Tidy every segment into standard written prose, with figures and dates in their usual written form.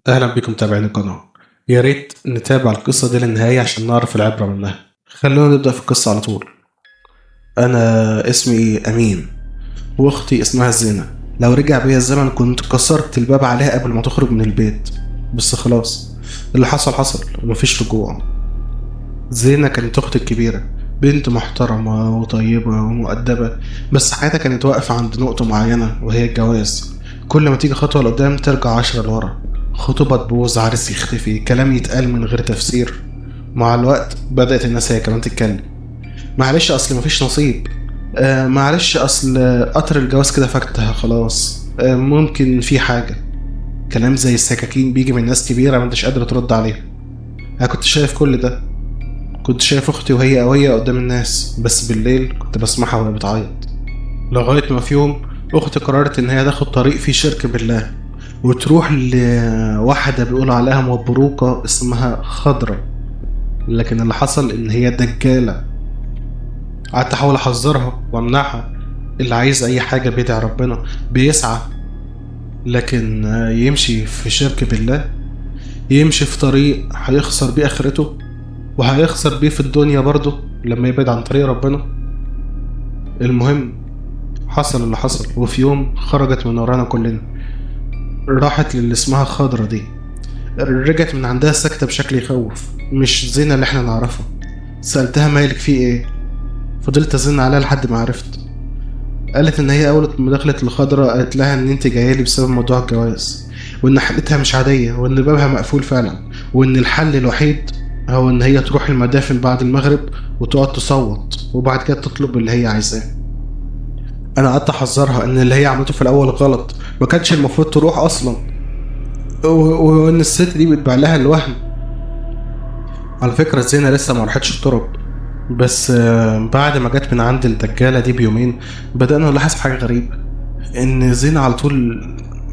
اهلا بكم متابعين القناة. يا ريت نتابع القصة دي للنهاية عشان نعرف العبرة منها. خلونا نبدأ في القصة على طول. انا اسمي امين واختي اسمها زينة. لو رجع بيا الزمن كنت كسرت الباب عليها قبل ما تخرج من البيت، بس خلاص اللي حصل حصل ومفيش رجوع. زينة كانت اختي الكبيرة، بنت محترمة وطيبة ومؤدبة، بس حياتها كانت واقفة عند نقطة معينة وهي الجواز. كل ما تيجي خطوة لقدام ترجع 10 لورا، خطوبة تبوظ، عرس يختفي، كلام يتقال من غير تفسير. مع الوقت بدأت الناس هي كمان تتكلم، معلش أصل مفيش نصيب، معلش أصل قطر الجواز كده فاتها خلاص، ممكن في حاجة. كلام زي السكاكين بيجي من ناس كبيرة ما انتش قادرة ترد عليها. أنا كنت شايف كل ده، كنت شايف أختي وهي قوية قدام الناس، بس بالليل كنت بسمعها وهي بتعيط. لغاية ما في يوم أختي قررت إن هي تاخد طريق فيه شرك بالله وتروح لواحدة بيقولوا عليها مبروكة اسمها خضرة، لكن اللي حصل إن هي دجالة. قعدت أحاول أحذرها وأمنعها، اللي عايز أي حاجة بيدعي ربنا بيسعى، لكن يمشي في شرك بالله، يمشي في طريق هيخسر بيه آخرته وهيخسر بيه في الدنيا برضه لما يبعد عن طريق ربنا. المهم حصل اللي حصل، وفي يوم خرجت من ورانا كلنا، راحت للي اسمها خضرة دي، رجعت من عندها ساكتة بشكل يخوف، مش زينة اللي احنا نعرفها. سألتها مالك في ايه؟ فضلت ازن عليها لحد ما عرفت. قالت ان هي اول ما دخلت الخضرة قالت لها ان انت جاية لي بسبب موضوع الجواز، وان حالتها مش عادية، وان بابها مقفول فعلا، وان الحل الوحيد هو ان هي تروح المدافن بعد المغرب وتقعد تصوت وبعد كده تطلب اللي هي عايزاه. انا قعدت احذرها ان اللي هي عملته في الاول غلط، ما كانش المفروض تروح اصلا، وان الست دي بتبيع لها الوهم. على فكرة زينة لسه ما راحتش الترب، بس بعد ما جت من عند الدجاله دي بيومين بدأنا نلاحظ حاجة غريبة، ان زينة على طول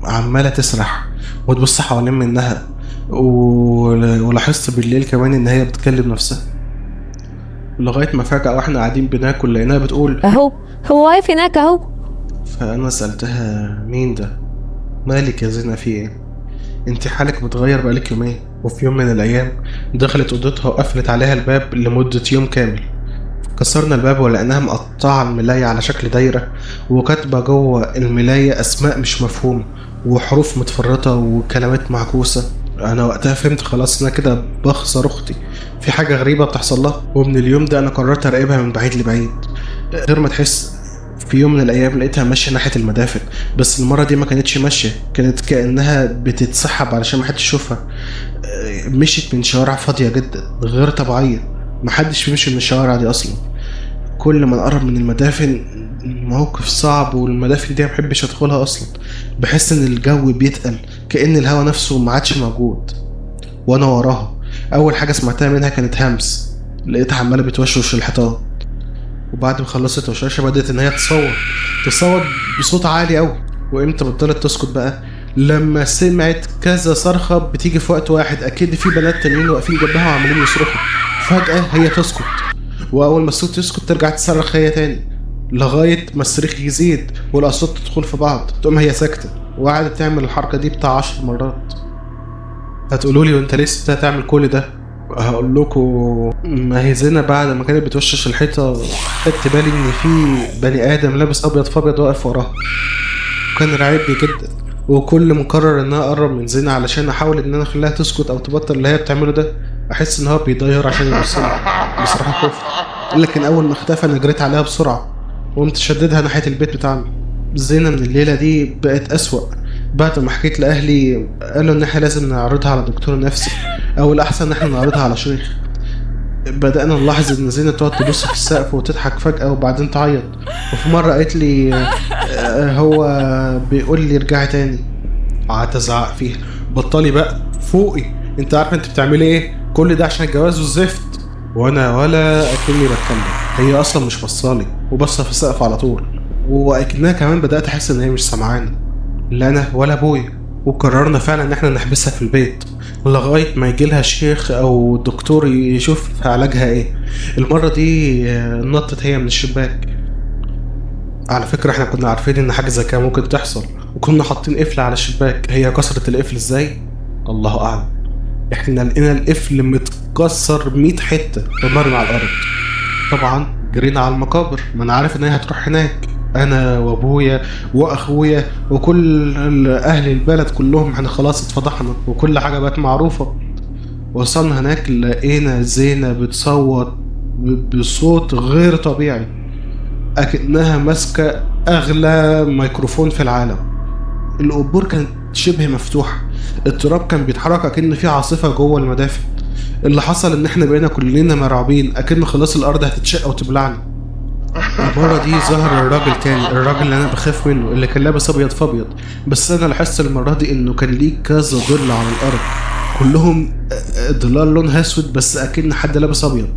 عماله تسرح وتبص حوالين منها، ولاحظت بالليل كمان ان هي بتكلم نفسها. لغاية ما فجاة واحنا قاعدين بناكل لقيناها بتقول اهو هو واقف هناك اهو. فانا سالتها مين ده؟ مالك يا زينة في ايه؟ انت حالك متغير بقالك يومين. وفي يوم من الايام دخلت اوضتها وقفلت عليها الباب لمدة يوم كامل. كسرنا الباب ولقيناها مقطعه الملايه على شكل دايرة، وكاتبه جوه الملايه اسماء مش مفهومه وحروف متفرطه وكلمات معكوسة. انا وقتها فهمت خلاص ان انا كده بخسر اختي، في حاجة غريبة بتحصل لها. ومن اليوم ده انا قررت اراقبها من بعيد لبعيد غير ما تحس. في يوم من الايام لقيتها ماشية ناحية المدافن، بس المرة دي ما كانتش ماشية، كانت كانها بتتسحب علشان ما حدش يشوفها. مشيت من شوارع فاضية جدا غير طبيعية، ما حدش بيمشي من الشوارع دي اصلا. كل ما نقرب من المدافن موقف صعب، والمدافن دي ما بحبش ادخلها اصلا، بحس ان الجو بيتقل كأن الهوا نفسه ما عادش موجود. وانا وراها اول حاجة سمعتها منها كانت همس، لقيتها عماله بتوشوش الحيطان، وبعد ما خلصت وشاشة بدأت ان هي تصوت بصوت عالي قوي. وامتى بطلت تسكت بقى؟ لما سمعت كذا صرخة بتيجي في وقت واحد، اكيد في بنات تانيين واقفين جنبها وعمالين يصرخوا. فجأة هي تسكت، واول ما الصوت يسكت ترجع تصرخ هي تاني، لغاية ما الصريخ يزيد والاصوات تدخل في بعض، تقوم هي ساكتة. وقعدت تعمل الحركة دي بتاع 10 مرات. هتقولوا لي وانت ليه سبتها تعمل كل ده؟ هقول لكم ما هي زينة بعد ما كانت بتوشش الحيطة خدت بالي ان في بني ادم لابس ابيض في ابيض واقف وراها، وكان راعبني جدا. وكل ما قرر ان انا اقرب من زينة علشان احاول ان انا اخليها تسكت او تبطل اللي هي بتعمله ده، احس ان هو بيضير عشان يبصلي. بصراحة خفت، لكن اول ما اختفى انا جريت عليها بسرعة وقمت شددها ناحية البيت بتاعنا. زينة من الليلة دي بقت اسوأ. بعد ما حكيت لاهلي قالوا ان احنا لازم نعرضها على دكتور نفسي، او الاحسن ان احنا نعرضها على شيخ. بدأنا نلاحظ ان زينة تقعد تبص في السقف وتضحك فجأة وبعدين تعيط. وفي مرة قالت لي هو بيقول لي ارجعي تاني. قعدت ازعق فيها، بطلي بقى فوقي، انت عارفه انت بتعملي ايه؟ كل ده عشان الجواز والزفت. وانا ولا اكني بتكلم، هي اصلا مش بصالي وبصة في السقف على طول. واكنها كمان بدأت احس ان هي مش سامعاني، لا انا ولا ابويا. وقررنا فعلا ان احنا نحبسها في البيت لغاية ما يجيلها شيخ او دكتور يشوف علاجها ايه. المرة دي نطت هي من الشباك. على فكرة احنا كنا عارفين ان حاجة زي كده ممكن تحصل، وكنا حاطين قفل على الشباك. هي كسرت القفل ازاي؟ الله اعلم. احنا لقينا القفل متكسر 100 حتة ومرمي على الارض. طبعا جرينا على المقابر، ما انا عارف ان هي هتروح هناك، انا وابويا واخويا وكل اهل البلد كلهم، احنا خلاص اتفضحنا وكل حاجة بقت معروفة. وصلنا هناك لقينا زينة بتصوت بصوت غير طبيعي، اكنها ماسكه اغلى ميكروفون في العالم. القبور كانت شبه مفتوحة، التراب كان بيتحرك اكن في عاصفة جوه المدافن. اللي حصل ان احنا بقينا كلنا مرعوبين، اكن خلاص الارض هتتشق وتبلعنا. المرة دي ظهر الراجل تاني، الراجل اللي انا بخاف منه، اللي كان لابس ابيض فابيض، بس انا لاحظت المرة دي انه كان ليه كذا ظل على الارض، كلهم ظلال لونها اسود بس اكن حد لابس ابيض.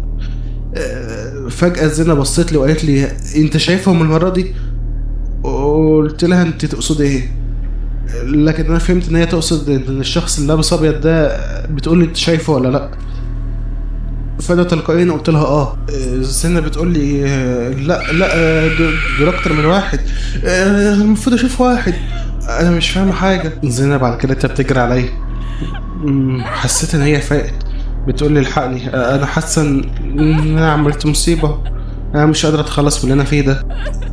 فجأة زينة بصيت لي وقالت لي انت شايفهم المرة دي؟ قلت لها انت تقصد ايه؟ لكن انا فهمت ان هي تقصد ان الشخص اللي لابس ابيض ده بتقول لي انت شايفه ولا لا. فانا تلقائيا قلت لها اه. زينة بتقول لي لا لا، دول اكتر من واحد، المفروض اشوف واحد، انا مش فاهمه حاجة. زينة بعد كده انت بتجري عليا، حسيت ان هي فاقت، بتقول لي الحقني، انا حاسه ان انا عملت مصيبة، انا مش قادرة اتخلص من اللي انا فيه ده.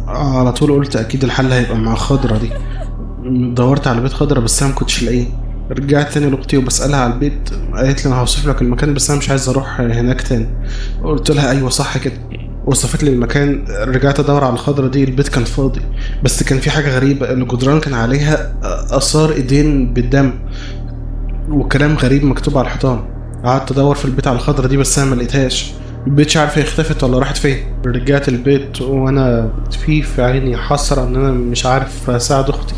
على طول قلت اكيد الحل هيبقى مع خضرة دي. دورت على بيت خضرة بس انا ما كنتش لاقيه. رجعت تاني لاختي وبسألها على البيت، قالت لي انا هوصف لك المكان بس انا مش عايز اروح هناك تاني. قلت لها ايوه صح كده، وصفت لي المكان. رجعت ادور على الخضرة دي، البيت كان فاضي، بس كان في حاجة غريبة، الجدران كان عليها اثار ايدين بالدم وكلام غريب مكتوب على الحيطان. قعدت ادور في البيت على الخضرة دي بس انا ما لقيتهاش، مبقتش عارف هي اختفت ولا راحت فين. رجعت البيت وانا في عيني حسرة ان انا مش عارف اساعد اختي،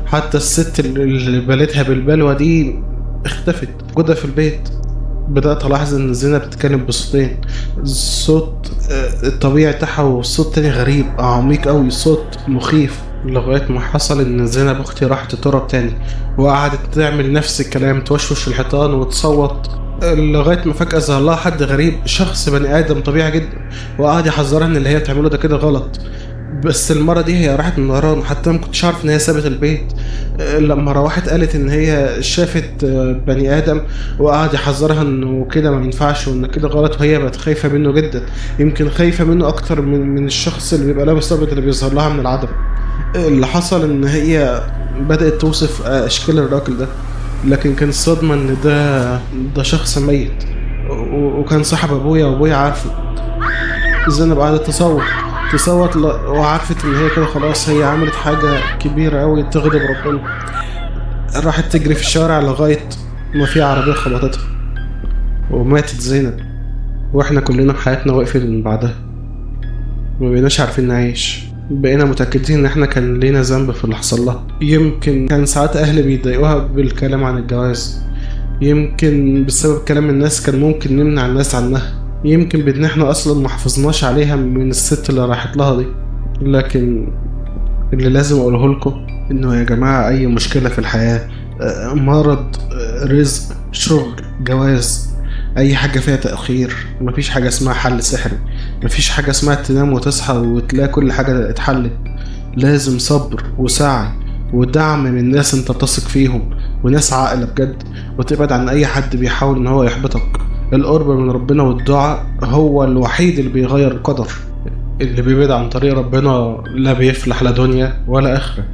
حتى الست اللي بالتها بالبلوة دي اختفت موجودة في البيت. بدأت ألاحظ إن زينة بتتكلم بصوتين، الصوت الطبيعي بتاعها وصوت تاني غريب عميق أوي، صوت مخيف. لغاية ما حصل إن زينب أختي راحت التراب تاني وقعدت تعمل نفس الكلام، توشوش الحيطان وتصوت، لغاية ما فجأة ظهر لها حد غريب، شخص بني آدم طبيعي جدا، وقعد يحذرها إن اللي هي بتعمله ده كده غلط. بس المرة دي هي راحت من ورانا، حتى ما كنتش عارف إن هي سابت البيت. لما روحت قالت إن هي شافت بني آدم وقعد يحذرها إنه كده ما ينفعش وإن كده غلط، وهي بقت خايفة منه جدا، يمكن خايفة منه أكتر من الشخص اللي بيبقى لابس أبيض اللي بيظهر لها من العدم. اللي حصل إن هي بدأت توصف أشكال الراجل ده، لكن كان الصدمة إن ده شخص ميت وكان صاحب أبويا وأبويا عارفه. زينب قعدت تصوت وعرفت إن هي كده خلاص هي عملت حاجة كبيرة أوي تغضب ربنا. راحت تجري في الشارع لغاية ما في عربية خبطتها وماتت زينب، وإحنا كلنا حياتنا وقفت من بعدها، ما بقيناش عارفين نعيش. بقينا متأكدين إن إحنا كان لينا ذنب في اللي حصل لها. يمكن كان ساعات أهلي بيضايقوها بالكلام عن الجواز، يمكن بسبب كلام الناس كان ممكن نمنع الناس عنها، يمكن بإن إحنا أصلا ما حافظناش عليها من الست اللي راحت لها دي. لكن اللي لازم أقوله لكم إنه يا جماعة أي مشكلة في الحياة، مرض، رزق، شغل، جواز، أي حاجة فيها تأخير، مفيش حاجة اسمها حل سحري، مفيش حاجة اسمها تنام وتصحى وتلاقي كل حاجة اتحلت. لازم صبر وسعي ودعم من ناس انت بتثق فيهم وناس عاقلة بجد، وتبعد عن أي حد بيحاول إن هو يحبطك. القرب من ربنا والدعاء هو الوحيد اللي بيغير القدر. اللي بيبعد عن طريق ربنا لا بيفلح لا دنيا ولا آخرة.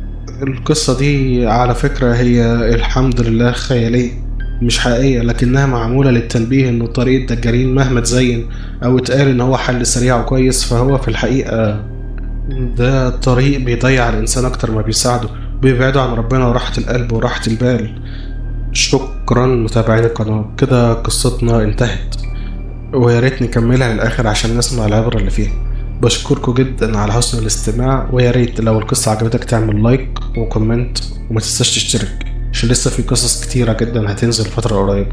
القصة دي على فكرة هي الحمد لله خيالية مش حقيقية، لكنها معمولة للتنبيه إنه طريق الدجالين مهما تزين أو اتقال إن هو حل سريع وكويس، فهو في الحقيقة ده طريق بيضيع الإنسان أكتر ما بيساعده، بيبعده عن ربنا وراحة القلب وراحة البال. شكرا متابعين القناة، كده قصتنا انتهت، ويا ريت نكملها للآخر عشان نسمع العبرة اللي فيها. بشكركم جدا على حسن الاستماع، ويا ريت لو القصة عجبتك تعمل like و comment، وما تنساش تشترك عشان لسه في قصص كتيرة جدا هتنزل فترة قريبة.